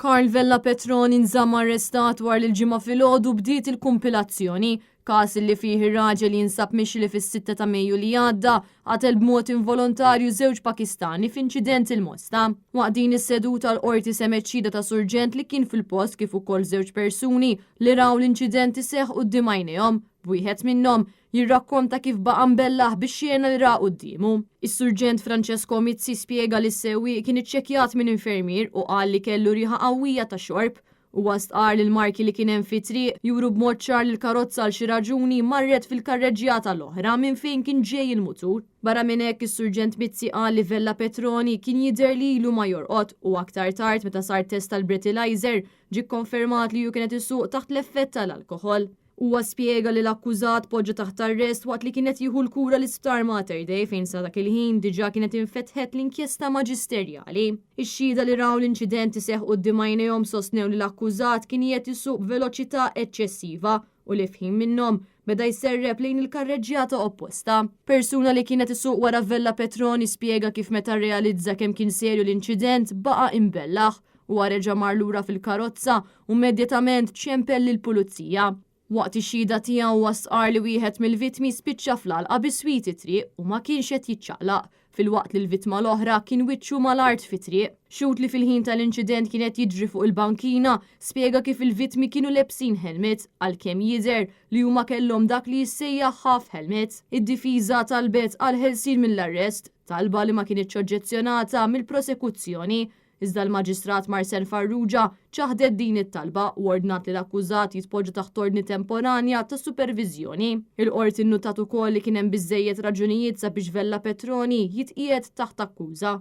Karl Vella Petroni nżamm arrestat wara li l-Ġimgħa filgħodu bdiet il-kumpilazzjoni, każ li fih ir-raġel jinsab mixli fis-6 ta' Mejju li għadda qatel b'mod involontarju żewġ Pakistani f'inċident il-Mosta. Waqt din is-seduta l-Qorti semgħet xhieda ta' surġent li kien fil-post kif ukoll żewġ persuni li raw l-inċident iseħħ quddiem għajnejhom, b'wieħed minnhom Jirrakkonta kif baqa' mbellah bix-xena li ra quddiemu. Is-Surġent Francesco Mizzi spjega li s-sewwieq kien iċċekkjat minn infermier u qal li kellu riħa qawwija ta' xorb. Huwa stqarr li l-marki li kien hemm fit-triq juru b'mod ċar li l-karozza għal xi raġuni marret fil-karreġġjata l-oħra minn fejn kien ġej il-mutur. Barra minn hekk, is-Surġent Mizzi qal li Vella Petroni kien jidher li ilu ma jorqod u aktar tard meta sar test tal-breathalyzer ġie kkonfermat li hu kien qed isuq taħt l-effett tal-alkoħol. Huwa spjega li l-akkużat poġġa taħt arrest waqt li kien qed jieħu l-kura l-Isptar Mater Dei fejn sa dak il-ħin diġà kienet infetħet l-inkjesta maġisterjali. Ix-xhieda li raw l-inċident iseħħ quddiem għajnejhom sostnew li l-akkużat kien qiegħed isuq b'veloċità eċċessiva u li f'ħin minnhom beda jserrep lejn il-karreġġjata opposta. Persuna li kienet isuq wara Vella Petroni spjega kif meta rrealizza kemm kien serju l-inċident baqa' imbellaħ. Huwa reġa' mar lura fil-karozza u immedjatament ċempel lill-pulizija. Waqt ix-xhieda tiegħu huwa stqarr li wieħed mill-vittmi spiċċa fl-għalqa biswit it-triq u ma kienx qed jiċċaqlaq, filwaqt li l-vittma l-oħra kien wiċċu mal-art fit-triq. Xhud li fil-ħin tal-inċident kien qed jiġri fuq il-bankina spjega kif il-vittmi kienu lebsin helmet, għalkemm jidher li huma kellhom dak li jissejjaħ half helmet. Id-difiża talbet għall-ħelsien mill-arrest, talba li ma kinitx oġġezzjonata mill-prosekuzzjoni. Iżda l-Maġistrat Marcel Farrugia ċaħdet din it-talba u ordnat li l-akkużat jitpoġġa taħt ordni temporanja ta' superviżjoni. Il-Qorti nnutat ukoll li kien hemm biżżejjed raġunijiet sabiex Vella Petroni jitqiegħed taħt akkuża.